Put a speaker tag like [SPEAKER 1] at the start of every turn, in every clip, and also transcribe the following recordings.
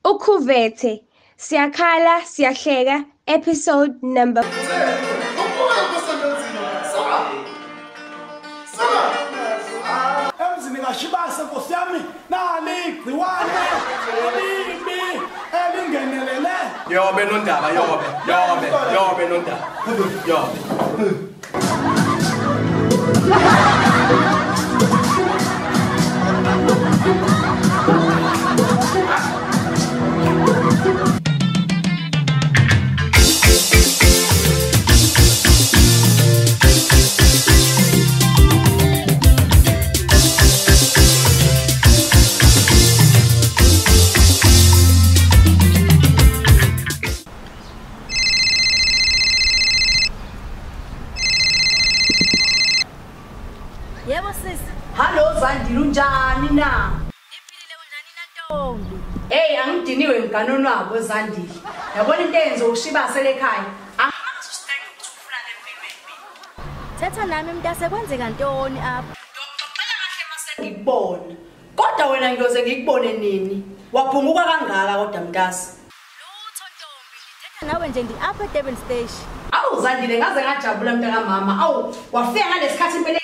[SPEAKER 1] Ukhuvethe, Siyakhala Siyahleka, episode number
[SPEAKER 2] Emzini kaShibase nkosi yami nali igciwane elibi elingenelele.
[SPEAKER 3] Yobe nondaba, yobe, yobe, yobe nondaba, yobe.
[SPEAKER 4] Yebo sisi.
[SPEAKER 5] Hallo Zandile, unjani na?
[SPEAKER 4] Ngiphilile, unjani na ntombi?
[SPEAKER 5] Hey, angidiniwe ngiganonwabo Zandile. Yabona into eyenza uShibase lekhaya. Angazi usidinga ukuthi ufuna lempilweni mina.
[SPEAKER 4] Thetha nami mntase, kwenzeka ntoni apha?
[SPEAKER 5] Ngiyokuxoxela kahle mase ngikubona. Kodwa wena ngiyoze ngikubone nini? Waphunguka kangaka kodwa mntase.
[SPEAKER 4] Lutho ntombi, ngithetha nawe nje ndi apha eDurban Station.
[SPEAKER 5] Awu Zandile, ngaze ngajabula mntaka mama. Awu, wafika ngalesikhathi impela.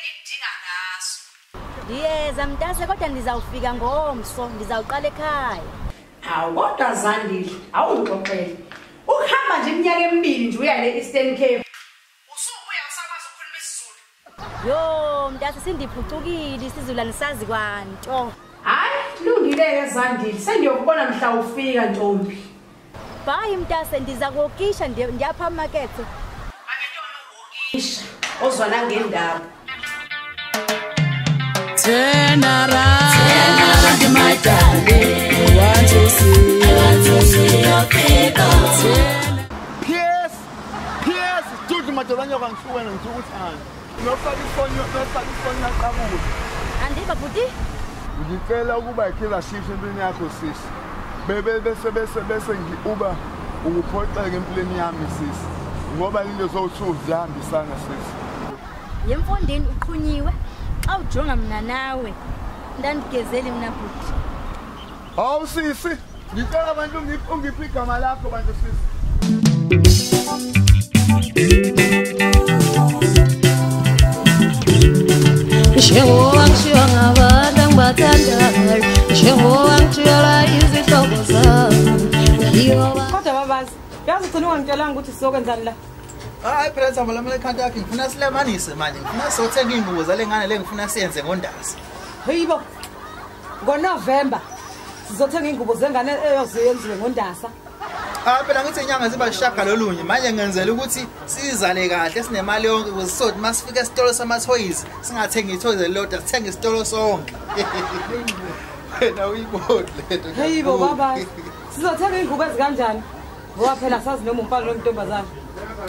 [SPEAKER 4] Ndiyeza mntase, kodwa ndizawufika ngomso, ndizawuqala ekhaya.
[SPEAKER 5] Hawu kodwa Zandile, awungixoxele. Ukuhamba nje iminyaka emibili nje uya le Eastern Cape. Usubuya usakwazi ukukhuluma isiZulu.
[SPEAKER 4] Yo, mntase sindiphucukile isiZulu anisazi kwanto.
[SPEAKER 5] Hayi, kulungile-ke Zandile, sengiyokubona mhla ufika ntombi.
[SPEAKER 4] Bye mntase, ndiza kuwokisha ndiyapha emakethe.
[SPEAKER 5] Angentona uwokisha, ozwana ngendaba.
[SPEAKER 6] Turn around, my darling. I want to see your people.
[SPEAKER 7] Pierce, Pierce, dude, madolanya kangisuwena ngisukuthanda. Nofaka ifonyo, nofaka ifonyo yaqabula.
[SPEAKER 4] Andiba bhuti.
[SPEAKER 7] Ngicela ukuba iKaizer Chiefs empilweni yakho sisi. Bebe bese bese bese ngiuba ukuphoxeka empilweni yami sisi. Ngoba into zowu2 zihambisana sisi.
[SPEAKER 4] Yemfondini uqhunyiwe. Xa ujonga mna nawe ndandigezeli mna bhuti.
[SPEAKER 7] Hawu sisi, ngicela abantu ungiphe igama lakho bantu sisi.
[SPEAKER 6] Njengoba ngishiwa ngabantu engibathandayo, njengoba ngitshela izihlobo zami.
[SPEAKER 8] Kodwa babazi, yazi ugcina ungangitshelanga ukuthi sizokwenzani la.
[SPEAKER 9] Hayi phela thamba lami lekhanda yakhe ngifuna silemanise manje, ngifuna sothenga iy'ngubo zale ngane le ngifuna siyenze ngoNdasa.
[SPEAKER 8] Hayibo, ngoNovemba sizothenga iy'ngubo zengane eyozenziwe ngoNdasa.
[SPEAKER 9] Hayi phela ngithi inyanga ziba 9 manje ngenzela ukuthi sizale kahle sinemali yonke ukuze sizothi uma sifika esitolo samathoyizi singathengi ithoyizi elilodwa, sithenge isitolo sonke. Wena uyiboni lento.
[SPEAKER 8] Hayibo baba, sizothenga iy'ngubo ezikanjani? Ngoba phela sazi noma umfana nontombazane.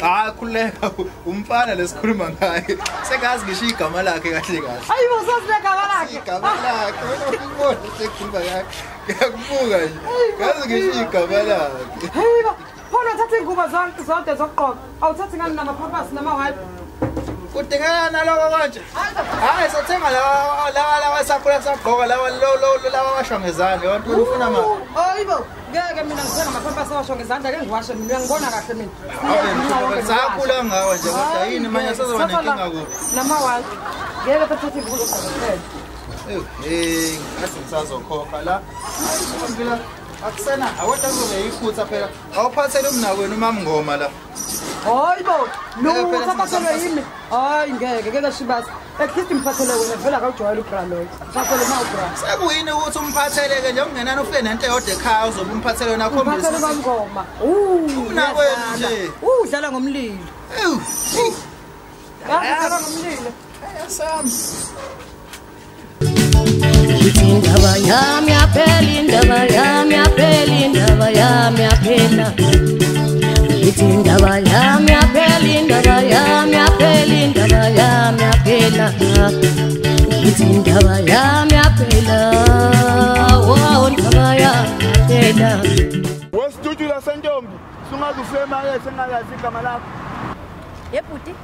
[SPEAKER 9] Hayi khuleka, umfana lesikhuluma ngaye. Sengazi ngisho igama lakhe kahle kahle.
[SPEAKER 8] Hayibo sazi negama lakhe.
[SPEAKER 9] Igama lakhe, wena uyibona sekhuluma ngaye. Ngiyakubuka nje. Ngazi ngisho igama lakhe.
[SPEAKER 8] Hayibo, phona uthatha ingubo zonke zonke zokugqoka. Awuthathi ngani namaphaphasi nama-wipe?
[SPEAKER 9] Kudingeka naloko kanje. Hayi sothenga lawa lawa lawa sakhula sagqoka lawa lawa washwa ngezandla. Abantu ufuna ma.
[SPEAKER 8] Hayibo, ngeke mina ngithenga amaphaphasi awashwa ngezandla, ke ngiwashe mina, uyangibona kahle mina.
[SPEAKER 9] Sakhula ngawe nje kodwa yini manje sezoba nenkinga kuphi?
[SPEAKER 8] Nama-wipe. Ngeke bathathe ingubo zokugqoka kuphela.
[SPEAKER 9] Eh, ngathi ngisazokhokha la. Phela akusena awodwa kuzobe ikhutha phela. Awuphathele umnakwenu uMamngoma la.
[SPEAKER 8] Hayibo, lutho aphathelwe yimi. Hayi ngeke, ngeke Shibase. At least ngiphathele wena vele akawujwayele ubra loyo. Phathele ma ubra.
[SPEAKER 9] Sekuyini ukuthi umphathele ke nje ungenani ufike nento eyodwa ekhaya uzobe umphathele wena khombisa.
[SPEAKER 8] Umphathele uMamngoma.
[SPEAKER 9] Umnakwenu nje.
[SPEAKER 8] Udlala ngomlilo. Udlala ngomlilo.
[SPEAKER 9] Sami.
[SPEAKER 6] Indaba yami yaphela, indaba yami yaphela, indaba yami yaphela. Indaba yami yaphela, indaba yami yaphela, indaba yami yaphela. Indaba yami yaphela, wow, indaba yami yaphela.
[SPEAKER 7] Wesitutula sentombi, sungaze ufike emakethe engalazi igama lakho.
[SPEAKER 4] Yebhuti,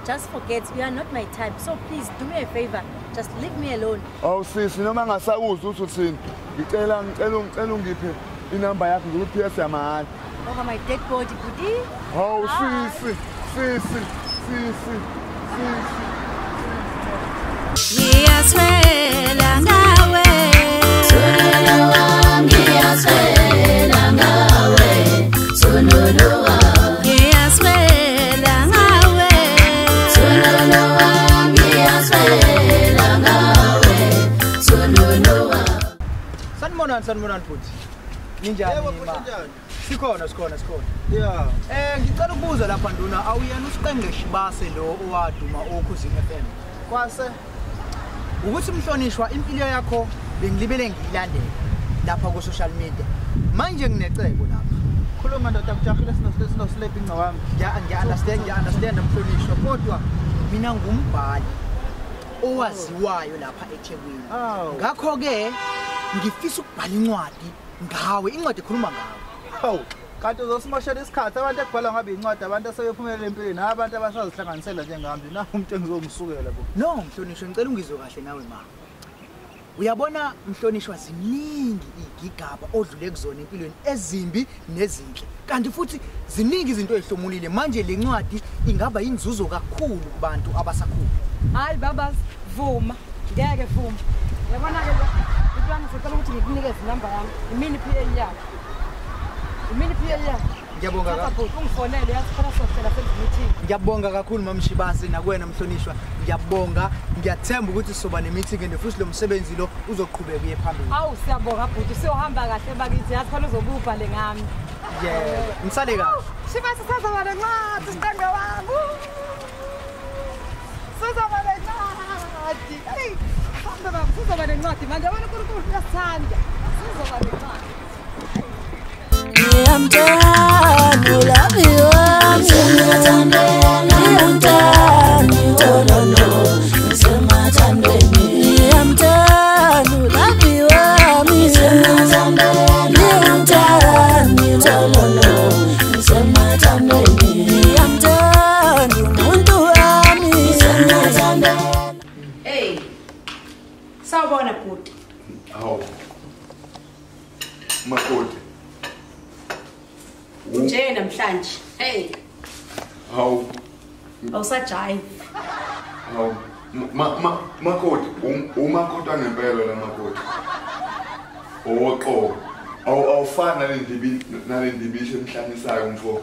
[SPEAKER 4] just forget you are not my type, so please do me a favor, just leave me alone.
[SPEAKER 7] Awu sisi, noma ngasakuzwa ukuthi uthini, ngicela ngicela ngicela ungiphe Inamba yakho ngikuphiya yamahhala.
[SPEAKER 4] Over my dead body, bhuti.
[SPEAKER 7] Hawu sisi, sisi, sisi, sisi.
[SPEAKER 6] Ngiyaswela ngawe. Sununu ngiyaswela ngawe. Sununu ngiyaswela ngawe. Sununu ngiyaswela ngawe. Sununu.
[SPEAKER 10] Sanibonani, sanibonani bhuti. Ninjani ma? Sikhona.
[SPEAKER 9] Yeah.
[SPEAKER 10] Ngicela ukubuza lapha nduna, awuyena uSiqenge Shibase lo owaduma oKhuzini FM?
[SPEAKER 9] Kwase
[SPEAKER 10] ukuthi mhlonishwa impilo yakho bengilibele ngiyilandela lapha ku social media. Manje nginecebo lapha.
[SPEAKER 9] Khuluma ndoda, kujahile sino sleep ingqa wami.
[SPEAKER 10] Ngiya understand mhlonishwa, kodwa mina ngumbhali owaziwayo lapha eThekwini. Ngakho ke ngifisa ukubhala incwadi ngawe, incwadi ekhuluma ngawe.
[SPEAKER 9] Hawu, kanti uzosimoshela isikhathi. Abantu ekubhala ngabe incwadi abantu asebephumelele empilweni, abantu abasazihlanganisela njengami. Na umuntu engizomsukela bo.
[SPEAKER 10] No mhlonishwa, ngicela ungizwe kahle nawe ma. Uyabona mhlonishwa, ziningi igigaba odlule kuzona empilweni, ezimbi nezinhle. Kanti futhi ziningi izinto ezihlomulile. Manje le ncwadi ingaba inzuzo kakhulu kubantu abasakhula.
[SPEAKER 8] Hayi baba, vuma. Ngeke vuma. Uyabona ke lo, iplan ngicela ukuthi ngikunikeze inamba yami. Imini PA yakho. Imini PA yakho.
[SPEAKER 10] Ngiyabonga
[SPEAKER 8] kakhulu. Ungifonele yazi khona sohlela senze meeting.
[SPEAKER 10] Ngiyabonga kakhulu Mamshibase nakuwena mhlonishwa. Ngiyabonga, ngiyathemba ukuthi sizoba ne-meeting and futhi lo msebenzi lo uzoqhubeka uye phambili.
[SPEAKER 8] Awu siyabonga bhuti, siyohamba kahle bakithi. Yazi khona uzobe ubhale ngami.
[SPEAKER 10] Yebo, ngisale kahle.
[SPEAKER 8] Shibase sizoba nencwadi siqenge wami. Sizoba nencwadi. Hey, hamba baba, sizoba nencwadi manje. Yabona uNkulunkulu uyasithanda. Sizoba nencwadi.
[SPEAKER 6] Ngiyamthanda love you, ngiyamthanda, oh no no, ngisemathandweni. Ngiyamthanda love you, ngiyamthanda, oh no no, ngisemathandweni. Ngiyamthanda umuntu wami, ngisemathandweni.
[SPEAKER 5] Hey, sawubona bhuti.
[SPEAKER 7] Hawu makoti.
[SPEAKER 5] Nje namhlanje. Hey.
[SPEAKER 7] Hawu.
[SPEAKER 5] Awusajayi.
[SPEAKER 7] Hawu. Makoti, umakoti angempela la makoti. Owoqobo. Awufani nalendibisho emhlanisayo mfo.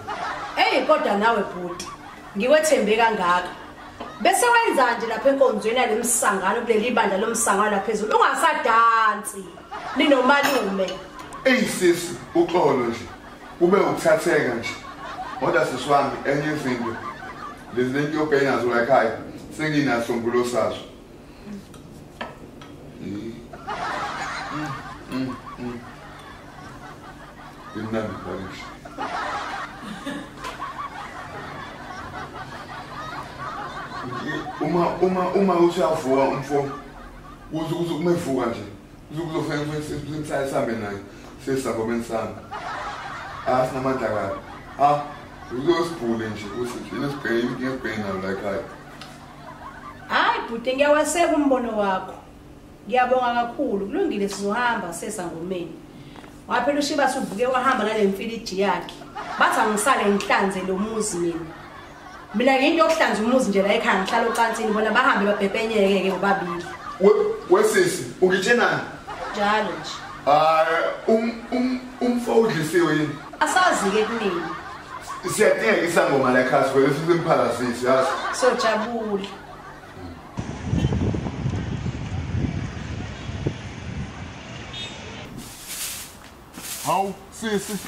[SPEAKER 5] Hey kodwa nawe bhuti, ngiwethembe kangaka. Bese wenza nje lapha enkonzweni yalemsangano kuleli bandla lomsangano lapha phezulu. Ungasadansi. Ninomalume.
[SPEAKER 7] Hey sisi, uxolo nje. Ube ukuthatheka nje. Kodwa sisi wami enye izinto lezi lento yobheka nazo la ekhaya senginaso sazo. Imnandi phalishi. Uma usavuka umfo uze kumevuka nje. Uzofika kusemsaya sambe naye. Sesangomeni sami. Asinamandla kabi. Ha, uzosibhule nje uthi nje nayo la ekhaya.
[SPEAKER 5] Hayi bhuti, ngiyawaseka umbono wakho. Ngiyabonga kakhulu. Kulungile sizohamba sesangomeni. Waphela uShibase uvuke wahamba nale mfiliji yakhe. Bathi angisale ngihlanze lo muzi mina. Mina ngiyinto yokuhlanza umuzi nje la ekhaya, ngihlala ocansini bona bahambe babhepenyeke ke bobabili.
[SPEAKER 7] Wesisi, ungitshenani?
[SPEAKER 5] Njalo nje.
[SPEAKER 7] Hayi, umfo udlisiwe yini?
[SPEAKER 5] Asazi ke kunini.
[SPEAKER 7] Siyadinga isangoma la ekhaya sivele simphalazise yazi.
[SPEAKER 5] Sojabula.
[SPEAKER 7] Hawu sisi.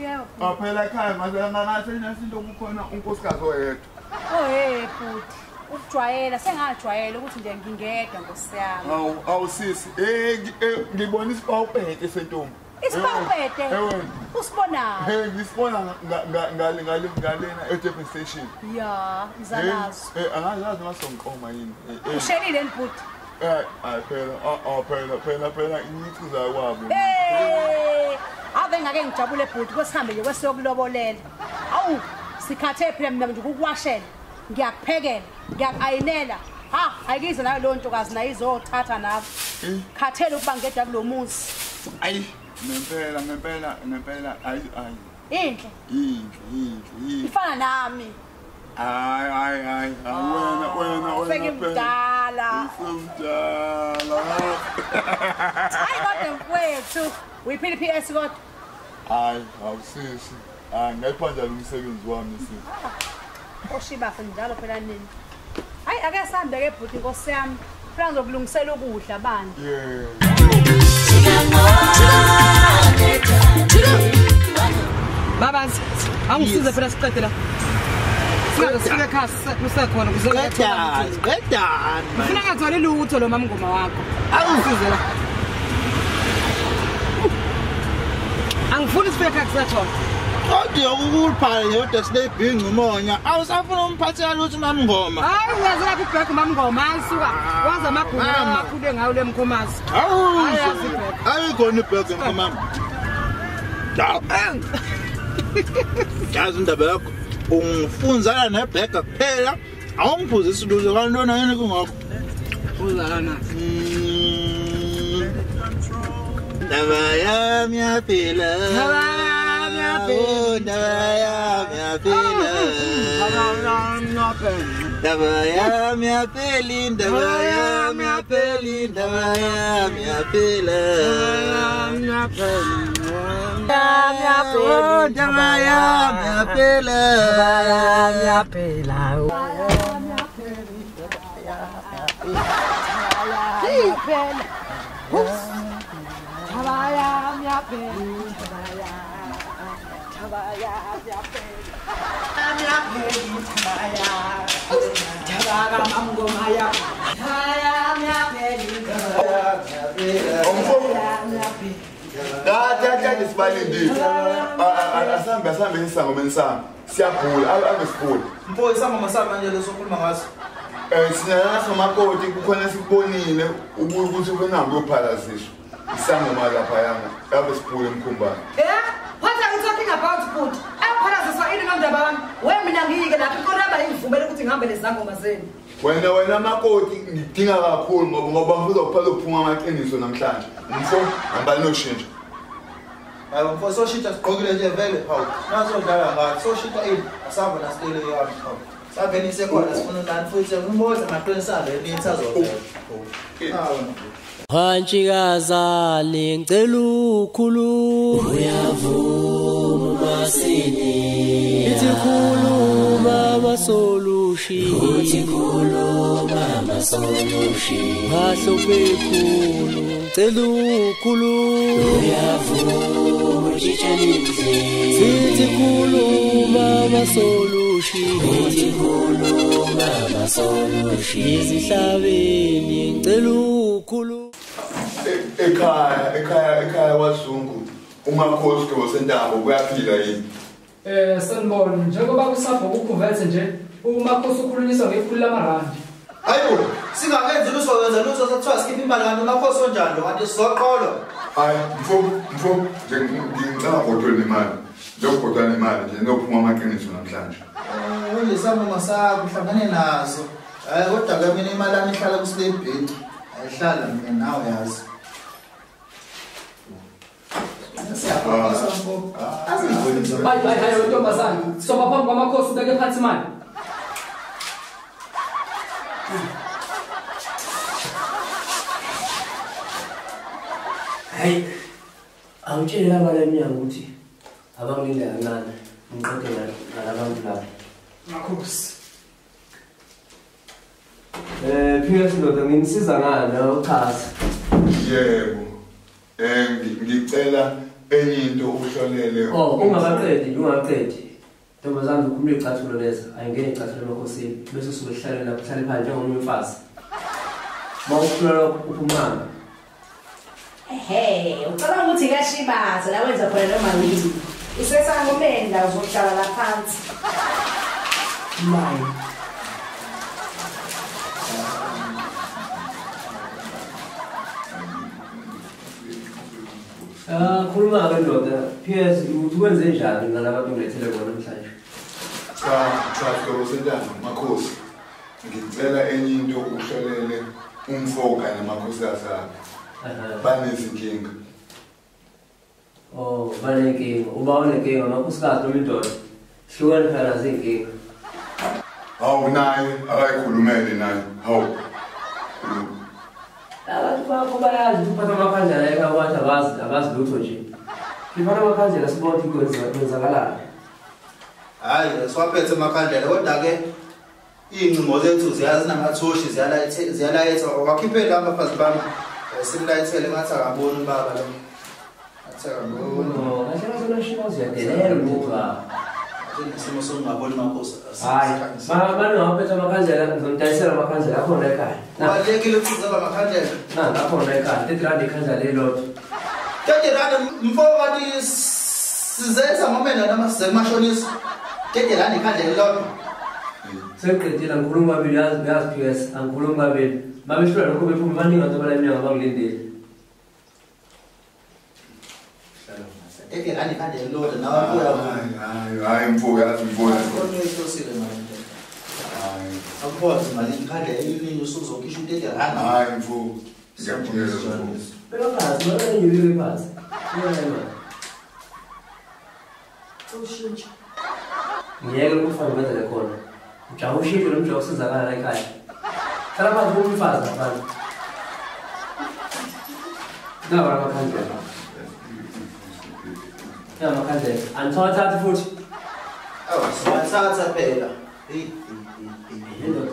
[SPEAKER 4] Yebo.
[SPEAKER 7] Phela ekhaya ngathi into kukhona unkosikazi oyedwa.
[SPEAKER 4] Oh hey bhuti, ukujwayela sengajwayela ukuthi nje ngingedwa nkosi yami.
[SPEAKER 7] Hawu sisi, ngibona isipawupete sentombi.
[SPEAKER 4] Isipawupete? Usibona?
[SPEAKER 7] Hey, ngisibona ngalena e-Durban station.
[SPEAKER 4] Ya, mzalazo.
[SPEAKER 7] Angazazi masonqoma yini.
[SPEAKER 4] Ushelile bhuti?
[SPEAKER 7] Hayi phela inciza kwabo.
[SPEAKER 4] Hey, ave ngake ngijabule bhuti kwesihambe nje kwesiyokulobolela. Awu, sikhathe phela mina nje ukukuwashela. Ngiyakuphekela, ngiyakuayinela. Ha, ayikize nayo leyo ntokazi nayo izothatha nawe. Khathele ukuba ngedwa kulomuzi.
[SPEAKER 7] Ayi, Ngempela ayi.
[SPEAKER 4] Inhle.
[SPEAKER 7] Inhle.
[SPEAKER 4] Ifana nami.
[SPEAKER 7] Hayi. Wena.
[SPEAKER 4] Sengimdala.
[SPEAKER 7] Sengimdala.
[SPEAKER 4] Hayi kodwa mfowethu, uyiphile PS kodwa.
[SPEAKER 7] Hayi, awusisi. Hayi, ngayipha njalo umsebenzi wami sisi.
[SPEAKER 4] Oshibafe njalo phela nini. Hayi ake sihambe ke bhuti Nkosi yami. Phela ngizokulungisela ukudla bani.
[SPEAKER 7] Yeah.
[SPEAKER 8] Babazi, angisize phela siqede la. Sifike ekhaya usekhona kuze
[SPEAKER 9] Qedani.
[SPEAKER 8] Ngifuna ngatholi lutho lo mamngoma wakho. Angisize la. Angifuni sifike ekhaya kusekhona.
[SPEAKER 9] Kodwa ukuphala yodwa sinebhinqa umonya. Awusafuna umphathela lutho mamngoma.
[SPEAKER 8] Hayi uyazi lapha ibhek mamngoma ayisuka. Waza amagula akhule ngayo lemkhomazi.
[SPEAKER 9] Awu. Ayikhona ibhek emkhomami. Yazi indaba yakho. Ungifunzana nebheka kuphela. Awungiphuzisi lutho kanti lona yini kungakho?
[SPEAKER 8] Phuzana nathi.
[SPEAKER 9] Ndaba yami yaphela. Ndaba yami yaphela. Ndaba yami yaphela. Ndaba yami yaphela. Ndaba yami yaphela.
[SPEAKER 7] Kade sibalindile. Asambe isangoma sami. Siyagula, ave sigula.
[SPEAKER 9] Mfo isangoma sami manje lesokhuluma ngaso.
[SPEAKER 7] Sinaso makoti kukhona sikubonile ukuthi ubenhambe uyophalaziswa. Isangoma lapha yana. Ave sigula emkhumbane.
[SPEAKER 8] What are you talking about, bhuti? Ayophalaziswa ini nomndaba wami? We mina ngiyike lapha ikoraba ingivumele ukuthi ngihambe nezangoma zenu.
[SPEAKER 7] Wena makoti ngidinga kakhulu ngoba ngizophala uphuma amaqiniso namhlanje. Mfo, hamba noshintsho.
[SPEAKER 9] Hayi mfo soshintsha sigqokile nje vele hawu. Nasodlala ngathi soshintsha ini asambe nasitele yami hawu. Saveni sekhona sifuna nani futhi ngimboza ngaqinisa le nithi azovela.
[SPEAKER 6] Hantshikazane ngicela ukhuluma uyavuma masini ithi khuluma masolushi uthi khuluma masolushi ngahlobe khulu ngicela ukhuluma uyavuma jitshanindle sithi khuluma masolushi uthi khuluma masolushi izihlabeni ngicela ukhuluma
[SPEAKER 7] Ekhaya kwaZungu umakhosi wasentambo kuyaphila yini?
[SPEAKER 11] Sanibona njengoba kusabho ukhuvethe nje umakhosi ukhulunyiswa ngekhulu lamarandi.
[SPEAKER 9] Hayibo singakenzi lutho wenza lutho sathiwa sikhipha imali kanti umakhosi onjani lo kanti sizoqolwa.
[SPEAKER 7] Hayi mfo nje ngicela ngodwe nemali. Ngiyogodwa nemali nje ngiyophuma amaqiniso namhlanje.
[SPEAKER 9] Manje isangoma sakho uhlangane naso. Hayi kodwa ke mina imali yami ihlala kusilebhinci. Ayihlala mina nawe yazi.
[SPEAKER 11] Hayi ntombazane, soba phambi kwamakhosi ubeke phansi imali.
[SPEAKER 6] Hayi, angitshele laba lemnyango ukuthi abangilinde kancane ngiqede nalabantu laba.
[SPEAKER 11] Makhosi.
[SPEAKER 6] Phila ndoda nginisiza ngani uchaza?
[SPEAKER 7] Yebo. Ngicela enye into uhlolele.
[SPEAKER 6] Oh, ungaqedi. Ntombazane ukhuluma icathulo leza, ayingene icathulo emakhosini bese usuke uhlale lapho uhlale phansi njengomunye umfazi. Mawukhulula lokho uphumanga.
[SPEAKER 5] Ehhe, ucabanga ukuthi kuyashibaza la wenza khona noma yini. Usesangomeni la uzohlala la phansi.
[SPEAKER 6] Mine. Khuluma ke ndoda, PS uthi wenze njani nalabantu ngilethele bona namhlanje?
[SPEAKER 7] Cha, Sibosentana, makhosi. Ngicela enye into uhlolele umfo kanye namakhosikazi akhe. Banezinkinga.
[SPEAKER 6] Oh, banenkinga. Uba unenkinga amakhosikazi noma indoda. Hlukani phela nazo iy'nkinga.
[SPEAKER 7] Hawu naye akayikhulumele naye. Hawu.
[SPEAKER 6] Abantu bakho bayazi ukuphatha amakhandlela ekhaya kwathi abazi lutho nje. Sifana amakhandlela sibone ukuthi kwenzakalani.
[SPEAKER 9] Hayi, siwaphethe amakhandlela kodwa ke iy'ngcingo zethu zinamathoshi ziyalayetha. Wakhiphele abafazi bami simlayithele ngathi akaboni ubaba lo. Ngathi akaboni.
[SPEAKER 6] Kahle kahle unashibazi uyadelela umthetho wakho.
[SPEAKER 9] Isimo sokungaboni makhosi.
[SPEAKER 6] Hayi, manje ngawaphethe amakhandlela ngizomdayisela amakhandlela akhona ekhaya.
[SPEAKER 9] Kubalulekile ukuthi uzoba amakhandlela.
[SPEAKER 6] Nangu akhona ekhaya, 30 rand ikhandlela lelodwa.
[SPEAKER 9] 30 rand mfo kanti sizenza ngomena noma size kumashonisa. 30 rand ikhandlela lelodwa.
[SPEAKER 6] Sengiqedile angikhulumi kabili yazi PS angikhulumi kabili. Mabehlula lokho bephuma baningi abantu abala eminyango abangilindile.
[SPEAKER 9] 30 rand ikhandlela lelodwa nawe
[SPEAKER 7] uyabona. Hayi mfo yazi mfo.
[SPEAKER 9] Akukho mali.
[SPEAKER 7] Hayi.
[SPEAKER 9] Akukho mali ikhandlela eliningi usuzokhishwa 30 rand.
[SPEAKER 7] Hayi mfo. Ngiyakubongela mfo.
[SPEAKER 6] Beka phansi, mana ngibeke phansi. Uyena imali.
[SPEAKER 5] Ushintsha.
[SPEAKER 6] Ngiyeke ukufaka ngenzele khona. Ujaha ushintshe lo mjaha usizakala la ekhaya. Hlala phansi umfazi lapha. Nawa amakhandlela. Nawa amakhandlela. Anithatha futhi.
[SPEAKER 9] Awu, siwathatha phela. Hey.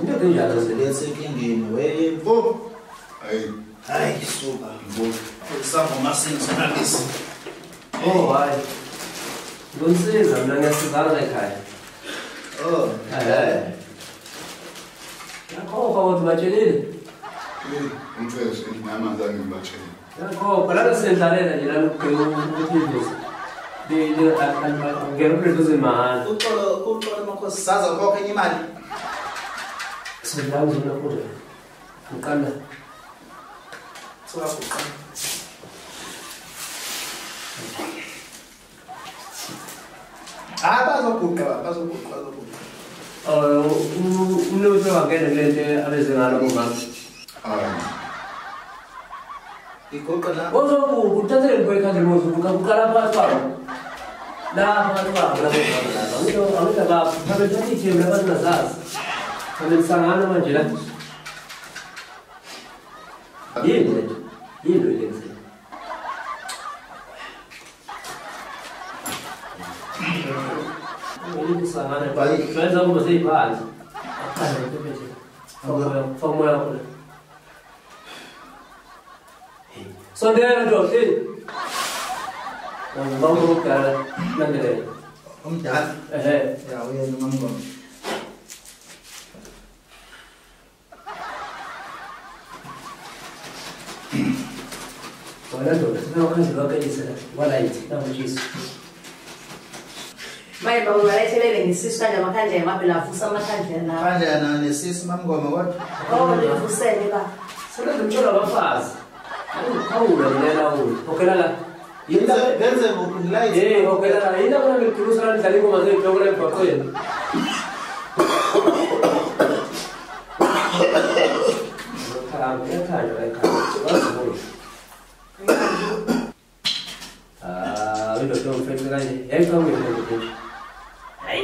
[SPEAKER 6] Indoda enjalo
[SPEAKER 9] senkingeni we mfo.
[SPEAKER 7] Hayi.
[SPEAKER 9] Hayi suka mfo. Isangoma singisanalisi.
[SPEAKER 6] Oh hayi. Ngisiza mina ngiyasizana ekhaya.
[SPEAKER 9] Oh,
[SPEAKER 6] hayi. Yakhokha kodwa batshelile.
[SPEAKER 7] Umfethu namanzi angibatshele.
[SPEAKER 6] Yakhokha lana sendlalela nje lana ukubheka ukuthi idlozi. Ngeke ubudlozi mahhala.
[SPEAKER 9] Uxolo makhosi saza khokha enye imali.
[SPEAKER 6] Sindla uzona kodwa. Uqala.
[SPEAKER 9] Sokuqala. Hayi bazoguqa bazoguqa.
[SPEAKER 6] Umnotho wangena kule nto abeze ngalo umama.
[SPEAKER 7] Hayi.
[SPEAKER 9] Igoqa la.
[SPEAKER 6] Ozoguqa uthathele ikhandlela mozoguqa uqala phakathi kwabo. La phakathi kwabo la lapho. Angisho baba, mhlawumbe thatha ithembu labantu ngazazi. Mhlawumbe nisangana manje la. Yini le nto? Yini le nto? Benza kuba seyiphansi. Aqale ngiphethe. Faka umoya wakho la. Sondela ndoda, hleli. Ubaba omdala landelela.
[SPEAKER 9] Omdala?
[SPEAKER 6] Ehhe.
[SPEAKER 9] Ya uyena mamngoma.
[SPEAKER 6] Wena ndoda, sifuna ukhandlela wakhelise la. Walayithi, nangu Jesu.
[SPEAKER 5] Maye baba ungalethelele ngesisu kanje amakhandlela ngabe lavusa amakhandlela lawa.
[SPEAKER 9] Khandlela nesisu mamngoma kodwa.
[SPEAKER 5] Oh livusele ba.
[SPEAKER 6] Sebenza umtsholo wabafazi. Awuphawula mina lawula. Hokhela la.
[SPEAKER 9] Benze kuphi ngilayithi?
[SPEAKER 6] Eh hokhela la. Yini akuna ngidulusa la ndidlala ingoma zey'hloko la emgwaqweni. Uyakhanya la ekhaya. Wazibona. Ah, indoda ongifexe kanje. Yayiqhamuke le ndoda nje.
[SPEAKER 5] Hayi.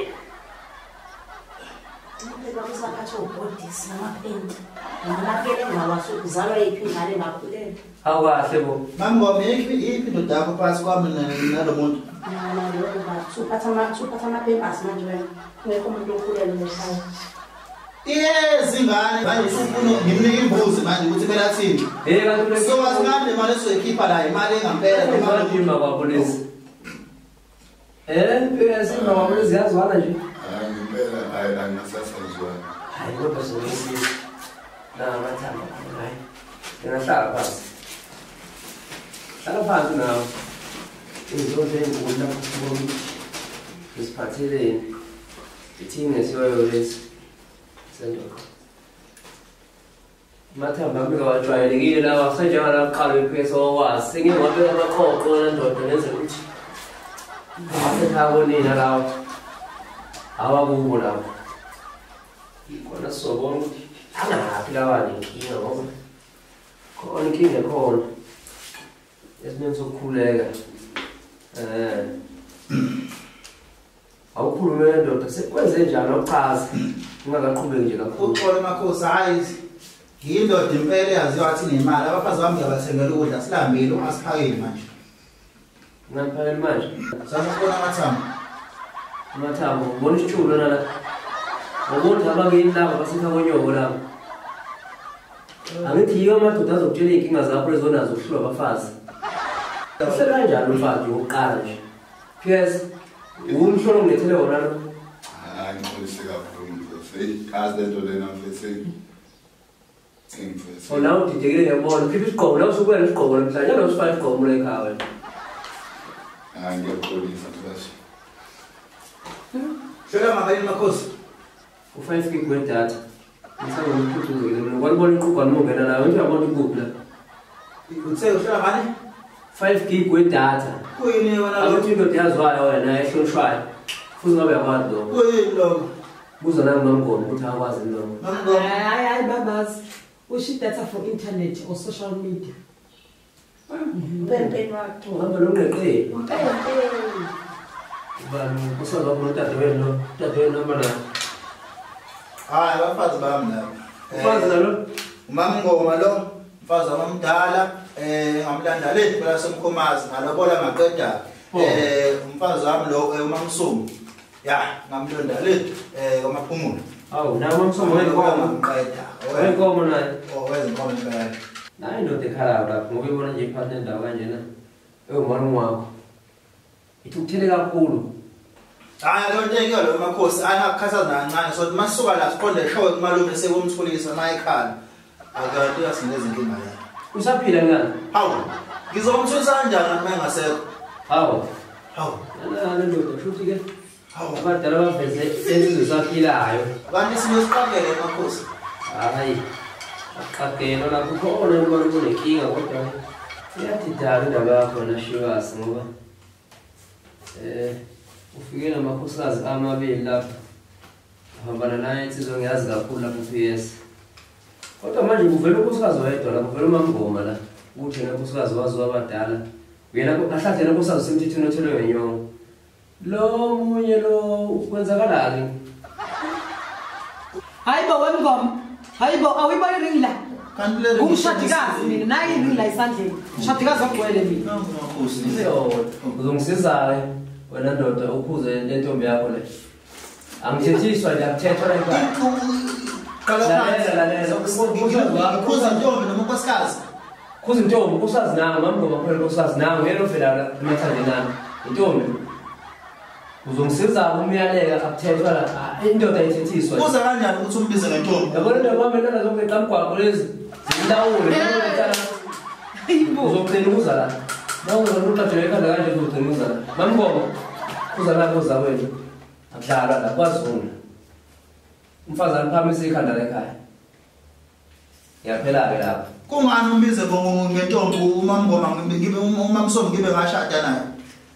[SPEAKER 5] Impela usaphatha ubhodisi namaphenti. Nginakele ngawaso uzalwa yiphi ingane ngakhulelwa.
[SPEAKER 6] Hawu kahle bo.
[SPEAKER 9] Mamngoma yiphi indoda yakho phakathi kwami nalo muntu?
[SPEAKER 5] Mina lokho ba suphatha ama-pampers manje wena. Ungekho umuntu okhulelwe ekhaya.
[SPEAKER 9] Iyezi ingane manje usufuna ngimnike imbuzi manje ukuthi kumele athini.
[SPEAKER 6] Eh kanti
[SPEAKER 9] so wazi le mali esoyikhipha la imali engampela
[SPEAKER 6] noma kwabo lezi. Phela kwabo lezi yazwana nje.
[SPEAKER 7] Hayi ngempela hayi angisasazwana.
[SPEAKER 6] Hayi kodwa sizosiza. Na amathambo hayi. Ngingahlala phansi. Hlala phansi nawe. Izinto ezinkulu lapho sibona isiphatheleni. Ithini ngesiyoyo lesi. Sendoda. Amathamba ami kawajwayelekile lawa senjengalaqala iphesi owazi. Sengike ngabeka amaqoqo nandoda ngenze ukuthi asekhaya konina lawa. Awakubo lawa. Khona sizobona ukuthi angaphi lawa nenkinga ngoba khona inkinga ekhona. Esimeni sokukhuleka. Awukhulume ndoda sekwenze njani awuchaze ungakaqhubeki nje kakhulu.
[SPEAKER 9] Uxolo makhosi, hayi yindoda impela eyaziwa athi nemali. Abafazi bami ngiyabathengela ukudla silambile ungasiphakeli manje.
[SPEAKER 6] Ungaphakeli manje?
[SPEAKER 9] Sasibona amathambo.
[SPEAKER 6] Amathambo ubona isitshulo nala. Ngokuthi abakini laba basekhakonyoko laba. Angithi yiyo amadoda azokutshela iy'nkinga zakho lezo nazo uhlulwa abafazi. Uhlele kanjani umfazi wokuqala nje? PS, umhlolo ongilethele wona lo.
[SPEAKER 7] Hayi ngixolise kakhulu mfethu. Eyi kazi lento lena mfethu. Mfethu.
[SPEAKER 6] Oh nawe udidekile ngiyabona. Khipha isigqoko la usubuya nesigqoko namhlanje. Njalo usifaka isigqoko la ekhaya wena.
[SPEAKER 7] Hayi ngiyaxolisa mfethu.
[SPEAKER 9] Hlela ngabani makhosi?
[SPEAKER 6] U5 gig wedatha. Ngisangomkhuthuzekile mina. Kwalibona iqhugwane uma ungena la, uyabona ikuphi la?
[SPEAKER 9] Uthe uhlela ngani?
[SPEAKER 6] 5 gig wedatha.
[SPEAKER 9] Kuyini wena lo?
[SPEAKER 6] Akuthi indoda yaziwayo wena ehlonishwayo. Futhi ngabe uyakwazi lokho.
[SPEAKER 9] Kuyini lokho?
[SPEAKER 6] Buza nami Mamngoma ukuthi akwazi lokho.
[SPEAKER 9] Mamngoma.
[SPEAKER 8] Hayi hayi babazi. Usho data for internet or social media.
[SPEAKER 5] Mpempeni wakho.
[SPEAKER 6] Uhamba nonqeqe.
[SPEAKER 5] Mpempeni.
[SPEAKER 6] Ubani usazi wakho nodadewenu lo? Udadewenu hamba naye.
[SPEAKER 9] Hayi abafazi bami laba.
[SPEAKER 6] Ufazi nalo?
[SPEAKER 9] UMamngoma lo, umfazi wami omdala, ngamlanda le phela semkhomazi ngalobola ngaqeda. Umfazi wami lo uMamsomo. Ya, ngamlonda le kwaMaphumulo.
[SPEAKER 6] Awu, nawe uMamsomo wenkomo
[SPEAKER 9] ngiqeda.
[SPEAKER 6] Wenkomo naye.
[SPEAKER 9] Oh, wezinkomo impela.
[SPEAKER 6] Nayi indoda ekhalayo lapho ngoba ibona nje iphathe nendawo kanjena. Ewumalume wakho. Ithukuthele kakhulu.
[SPEAKER 9] Hayi lo nto engiyo lo makhosi angakukhathazi nakancane so masuka la siqonde show kumalume sekumthulisa mayekhala. Akanti uyasineza inkinga yakhe.
[SPEAKER 6] Usaphila ngani?
[SPEAKER 9] Hawu, ngizomthulisa kanjani uma engasekho?
[SPEAKER 6] Hawu.
[SPEAKER 9] Hawu.
[SPEAKER 6] Nana ndoda shuthi ke.
[SPEAKER 9] Hawu.
[SPEAKER 6] Abadala baveze insizwe esaphilayo.
[SPEAKER 9] Kanti sinosiqagele makhosi.
[SPEAKER 6] Hayi. Aqagelo lapho khona umalume unenkinga kodwa iyadidala indaba yakho wena Shibasi ngoba ufike namakhosikazi amabili lapha. Uhambana naye insizwe ngiyazi kakhulu lapho PS. Kodwa manje kuvela unkosikazi wedwa la, kuvela uMamngoma la. Ukuthi yena unkosikazi waziwa abadala. Uyena ahlahle yena unkosikazi usemthethweni othelwe ngenyongo. Lo munye lo kwenzakalani?
[SPEAKER 8] Hayi bo wemngoma. Hayi bo awuyibona iringi la.
[SPEAKER 9] Kanti le
[SPEAKER 8] Ngumshadikazi mina nayi iringi la esandleni. Umshadikazi ogcwele mina.
[SPEAKER 9] Makhosi.
[SPEAKER 6] Uzongisiza-ke wena ndoda ukhuze le ntombi yakho le. Angithethiswa nje akuthethwa la ekhaya.
[SPEAKER 9] Qala
[SPEAKER 6] Lalela.
[SPEAKER 9] Ukhuza ntombi noma unkosikazi?
[SPEAKER 6] Khuza intombi, unkosikazi nangu, Mamngoma phela unkosikazi nangu, yena ovela la emathandeni ami. Intombi. Uzongisiza umyaleka akuthethwa la. Indoda ayithethiswa.
[SPEAKER 9] Kuza kanjani ukuthi umbize ngentombi?
[SPEAKER 6] Yabona indoda kwami lana zokuqeda umgwaqo lezi. Zilawule. Uzogcina ukuza la. Mawuzona uqajwe ekhanda kanje uzogcina ukuza la. Mamngoma, kuza la kuza wena. Akudlalwa la kwaZulu. Umfazi aliphakamisa ikhanda la ekhaya. Ngiyaphela-ke lapho.
[SPEAKER 9] Kungani umbize ngentombi uMamngoma ngibe uMamsomo ngibe ngashada naye?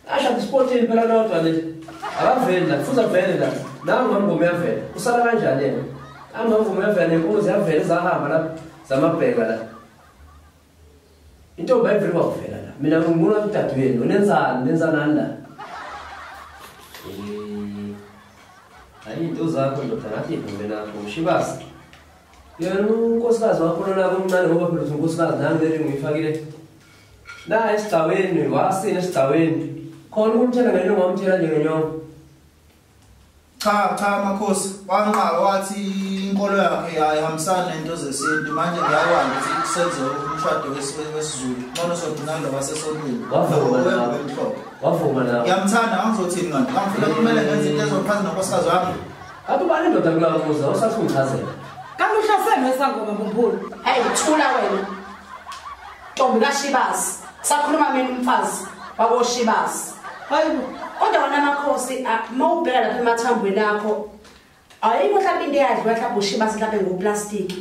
[SPEAKER 6] Ashada isipotini phela lodwa nje. Akaveli la, futhi avele la. Nangu uMamngoma uyavela. Usala kanjani yena? Nangu uMamngoma uyavela nenkomo ziyavela zahamba lapha zamabheka la. Intombi ayiveli kwakuvela la. Mina ngibona udadewenu nenzani nenzanani la. Hayi into zakho ndoda ngathi ivume nakho uShibasi. Yena unkosikazi wakho lona omncane ngoba phela uthi unkosikazi nangu le ngiyifakile. La esigcaweni wasina esigcaweni. Khona ukumthela ngenyongo wamthela nje ngenyongo.
[SPEAKER 9] Cha cha makhosi, wanqaba wathi inkolo yakhe ayihambisani nento zesintu. Manje ngiyakwazi ukuthi senze umshado wesiZulu. Ngcono sodinga ndoba sesontweni.
[SPEAKER 6] Wavuma nawe. Wavuma nawe.
[SPEAKER 9] Ngiyamthanda angizothini kanti. Ngifuna kumele ngenze into ezophansi nonkosikazi wami.
[SPEAKER 6] Kanti ubani indoda kulawo muzi awusathi ungichazela.
[SPEAKER 8] Kanti uhlaselwe esangoma mbumbulu.
[SPEAKER 5] Hey thula wena. Ntombi kaShibasi. Sakhuluma mina umfazi wakoShibasi.
[SPEAKER 8] Hayibo.
[SPEAKER 5] Kodwa wona makhosi mawubheka lapha emathambweni akho ayikho mhlawumbe into eyadliwa mhlawumbe uShibasi mhlawumbe ngoplastic.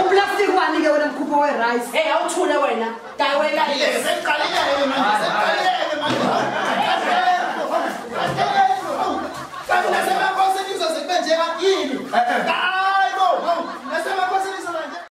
[SPEAKER 8] Uplastic wani ke wena mkhupha we-rice?
[SPEAKER 5] Hey awuthule wena. Dayi wena.
[SPEAKER 9] Seqalile manje, seqalile manje. Kanti nasemakhosi nizoze kube nje yini?